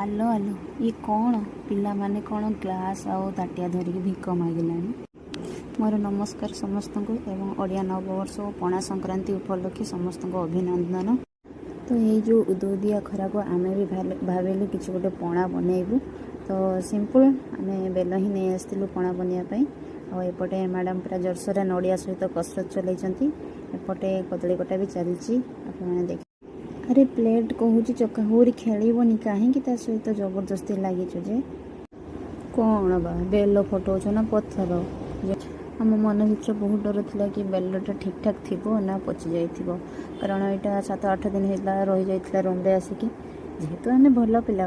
ଆଲୋ ଆଲୋ, ଇଏ କ'ଣ? ପିଲାମାନେ କ'ଣ ଗ୍ଲାସ୍ ଆଉ ତାଟିଆ ଧରିକି ଭିକ ମାଗିଲାଣି? ମୋର ନମସ୍କାର ସମସ୍ତଙ୍କୁ ଏବଂ ଓଡ଼ିଆ ନବବର୍ଷ ଓ ପଣା ସଂକ୍ରାନ୍ତି ଉପଲକ୍ଷେ ସମସ୍ତଙ୍କୁ ଅଭିନନ୍ଦନ। ତ ଏଇ ଯେଉଁ ଉଦୁଉଦିଆ ଖରାକୁ ଆମେ ବି ଭାବିଲୁ କିଛି ଗୋଟେ ପଣା ବନେଇବୁ। ତ ସିମ୍ପଲ୍ ଆମେ ବେଲ ହିଁ ନେଇ ଆସିଥିଲୁ ପଣା ବନେଇବା ପାଇଁ। ଆଉ ଏପଟେ ମ୍ୟାଡ଼ାମ୍ ପୁରା ଜୋରସୋରରେ ନଡ଼ିଆ ସହିତ କସରତ ଚଲେଇଛନ୍ତି। ଏପଟେ କଦଳୀ କଟା ବି ଚାଲିଛି, ଆପଣମାନେ ଦେଖ। ଆରେ, ପ୍ଲେଟ୍ କହୁଛି ଚକା ହଉରି ଖେଳିବନି, କାହିଁକି ତା ସହିତ ଜବରଦସ୍ତି ଲାଗିଛୁ ଯେ? କ'ଣ ବା ବେଲ ଫଟଉଛ ନା ପଥର? ଆମ ମନ ଭିତରେ ବହୁତ ଡର ଥିଲା କି ବେଲଟା ଠିକ୍ ଠାକ୍ ଥିବ ନା ପଚି ଯାଇଥିବ, କାରଣ ଏଇଟା 7-8 ଦିନ ହେଲା ରହିଯାଇଥିଲା ରୁମ୍ରେ ଆସିକି। ଯେହେତୁ ଆମେ ଭଲ ପିଲା,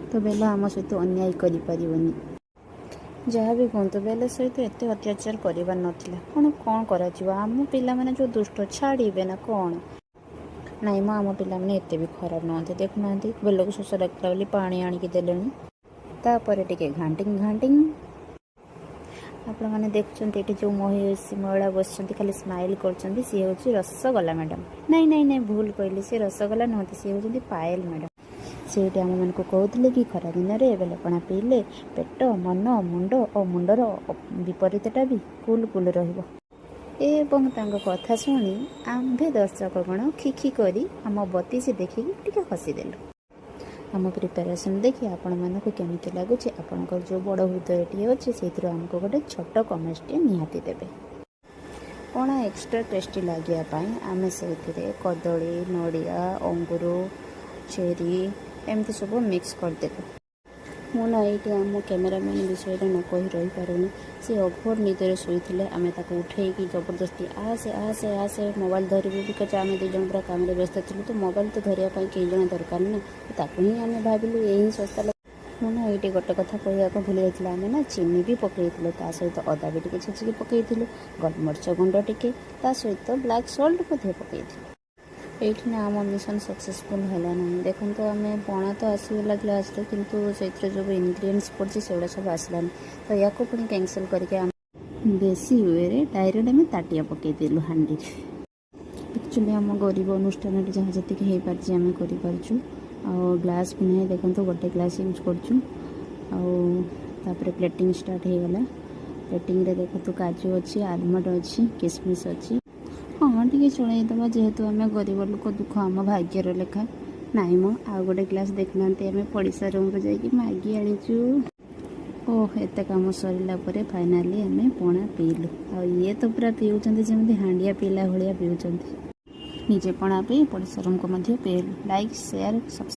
ତ ବେଲ ଆମ ସହିତ ଅନ୍ୟାୟ କରିପାରିବନି। ଯାହା ବି କୁହନ୍ତୁ, ବେଲ ସହିତ ଏତେ ଅତ୍ୟାଚାର କରିବାର ନଥିଲା। କ'ଣ କ'ଣ କରାଯିବ? ଆମ ପିଲାମାନେ ଯେଉଁ ଦୁଷ୍ଟ, ଛାଡ଼ିବେ ନା କ'ଣ? ନାଇଁ ମ, ଆମ ପିଲାମାନେ ଏତେ ବି ଖରାପ ନୁହନ୍ତି। ଦେଖୁନାହାନ୍ତି, ବେଲକୁ ଶୋଷ ଲାଗିଥିଲା ବୋଲି ପାଣି ଆଣିକି ଦେଲେଣି। ତାପରେ ଟିକେ ଘାଣ୍ଟିଂ ଘାଣ୍ଟିଂ। ଆପଣମାନେ ଦେଖୁଛନ୍ତି, ଏଠି ଯେଉଁ ମହିଷୀ ମହିଳା ବସିଛନ୍ତି, ଖାଲି ସ୍ମାଇଲ୍ କରୁଛନ୍ତି, ସିଏ ହେଉଛି ରସଗୋଲା ମ୍ୟାଡ଼ାମ୍। ନାଇଁ ନାଇଁ ନାଇଁ, ଭୁଲ କହିଲି, ସେ ରସଗୋଲା ନୁହନ୍ତି, ସିଏ ହେଉଛନ୍ତି ପାଏଲ ମ୍ୟାଡ଼ାମ୍। ସେ ଏଠି ଆମମାନଙ୍କୁ କହୁଥିଲେ କି ଖରା ଦିନରେ ବେଲପଣା ପିଇଲେ ପେଟ, ମନ, ମୁଣ୍ଡ ଓ ମୁଣ୍ଡର ବିପରୀତଟା ବି କୁଲ କୁଲ ରହିବ। ଏବଂ ତାଙ୍କ କଥା ଶୁଣି ଆମ୍ଭେ ଦର୍ଶକଗଣ ଖିଖି କରି ଆମ ବତିଶି ଦେଖିକି ଟିକେ ହସିଦେଲୁ। ଆମ ପ୍ରିପାରେସନ୍ ଦେଖି ଆପଣମାନଙ୍କୁ କେମିତି ଲାଗୁଛି? ଆପଣଙ୍କର ଯେଉଁ ବଡ଼ ହୃଦୟଟିଏ ଅଛି, ସେଇଥିରୁ ଆମକୁ ଗୋଟେ ଛୋଟ କମେଣ୍ଟଟିଏ ନିହାତି ଦେବେ। ପଣା ଏକ୍ସଟ୍ରା ଟେଷ୍ଟି ଲାଗିବା ପାଇଁ ଆମେ ସେଇଥିରେ କଦଳୀ, ନଡ଼ିଆ, ଅଙ୍ଗୁର, ଚେରି ଏମିତି ସବୁ ମିକ୍ସ କରିଦେଲୁ। ମୁଁ ନା ଏଇଠି ଆମ କ୍ୟାମେରାମ୍ୟାନ୍ ବିଷୟରେ ନ କହି ରହିପାରୁନି। ସେ ଅଘୋର ନିଦରେ ଶୋଇଥିଲେ। ଆମେ ତାକୁ ଉଠେଇକି ଜବରଦସ୍ତି ଆସେ, ଆସେ, ଆସେ, ମୋବାଇଲ ଧରିବୁ, because ଆମେ 2 ଜଣ ପୁରା କାମରେ ବ୍ୟସ୍ତ ଥିଲୁ। ତ ମୋବାଇଲ ତ ଧରିବା ପାଇଁ କେହି ଜଣେ ଦରକାର ନା, ତ ତାକୁ ହିଁ ଆମେ ଭାବିଲୁ ଏ ହିଁ ଶସ୍ତା ଲୋକ। ମୁଁ ନା ଏଇଠି ଗୋଟେ କଥା କହିବାକୁ ଭୁଲି ଯାଇଥିଲି। ଆମେ ନା ଚିନି ବି ପକେଇଥିଲୁ, ତା ସହିତ ଅଦା ବି ଟିକେ ଛେଚିକି ପକେଇଥିଲୁ, ଗୋଲମରିଚ ଗୁଣ୍ଡ ଟିକେ, ତା ସହିତ ବ୍ଲାକ୍ ସଲ୍ଟ ମଧ୍ୟ ପକେଇଥିଲୁ। ଏଇଠି ନା ଆମ ମିଶନ୍ ସକ୍ସେସଫୁଲ୍ ହେଲା ନାହିଁ। ଦେଖନ୍ତୁ, ଆମେ ପଣା ତ ଆସିଗଲା ଗ୍ଲାସ୍ରେ, କିନ୍ତୁ ସେଇଥିରେ ଯେଉଁ ଇନଗ୍ରିଡ଼ିଏଣ୍ଟସ୍ ପଡ଼ିଛି, ସେଗୁଡ଼ା ସବୁ ଆସିଲାନି। ତ ୟାକୁ ପୁଣି କ୍ୟାନସଲ୍ କରିକି ଆମେ ଦେଶୀ ୱେରେ ଡାଇରେକ୍ଟ ଆମେ ତାଟିଆ ପକେଇଦେଲୁ ହାଣ୍ଡିରେ। ଆକ୍ଚୁଆଲି ଆମ ଗରିବ ଅନୁଷ୍ଠାନରେ ଯାହା ଯେତିକି ହେଇପାରିଛି, ଆମେ କରିପାରୁଛୁ। ଆଉ ଗ୍ଲାସ୍ ବି ନାହିଁ, ଦେଖନ୍ତୁ, ଗୋଟେ ଗ୍ଲାସ୍ ୟୁଜ୍ କରୁଛୁ। ଆଉ ତାପରେ ପ୍ଲେଟିଂ ଷ୍ଟାର୍ଟ ହେଇଗଲା। ପ୍ଲେଟିଂରେ ଦେଖନ୍ତୁ, କାଜୁ ଅଛି, ଆଲମଣ୍ଡ ଅଛି, କିସମିସ୍ ଅଛି। ହଁ, ଟିକେ ଚଳେଇଦେବା, ଯେହେତୁ ଆମେ ଗରିବ ଲୋକ, ଦୁଃଖ ଆମ ଭାଗ୍ୟର ଲେଖା। ନାଇଁ ମ, ଆଉ ଗୋଟେ ଗ୍ଲାସ୍ ଦେଖୁନାହାନ୍ତି, ଆମେ ପଡ଼ିଶା ରୁମ୍ରୁ ଯାଇକି ମାଗି ଆଣିଛୁ। ଓହ, ଏତେ କାମ ସରିଲା ପରେ ଫାଇନାଲି ଆମେ ପଣା ପିଇଲୁ। ଆଉ ଇଏ ତ ପୁରା ପିଉଛନ୍ତି, ଯେମିତି ହାଣ୍ଡିଆ ପିଇଲା ଭଳିଆ ପିଉଛନ୍ତି। ନିଜେ ପଣା ପିଇ ପଡ଼ିଶା ରୁମ୍କୁ ମଧ୍ୟ ପିଇଲୁ। Like, share, subscribe.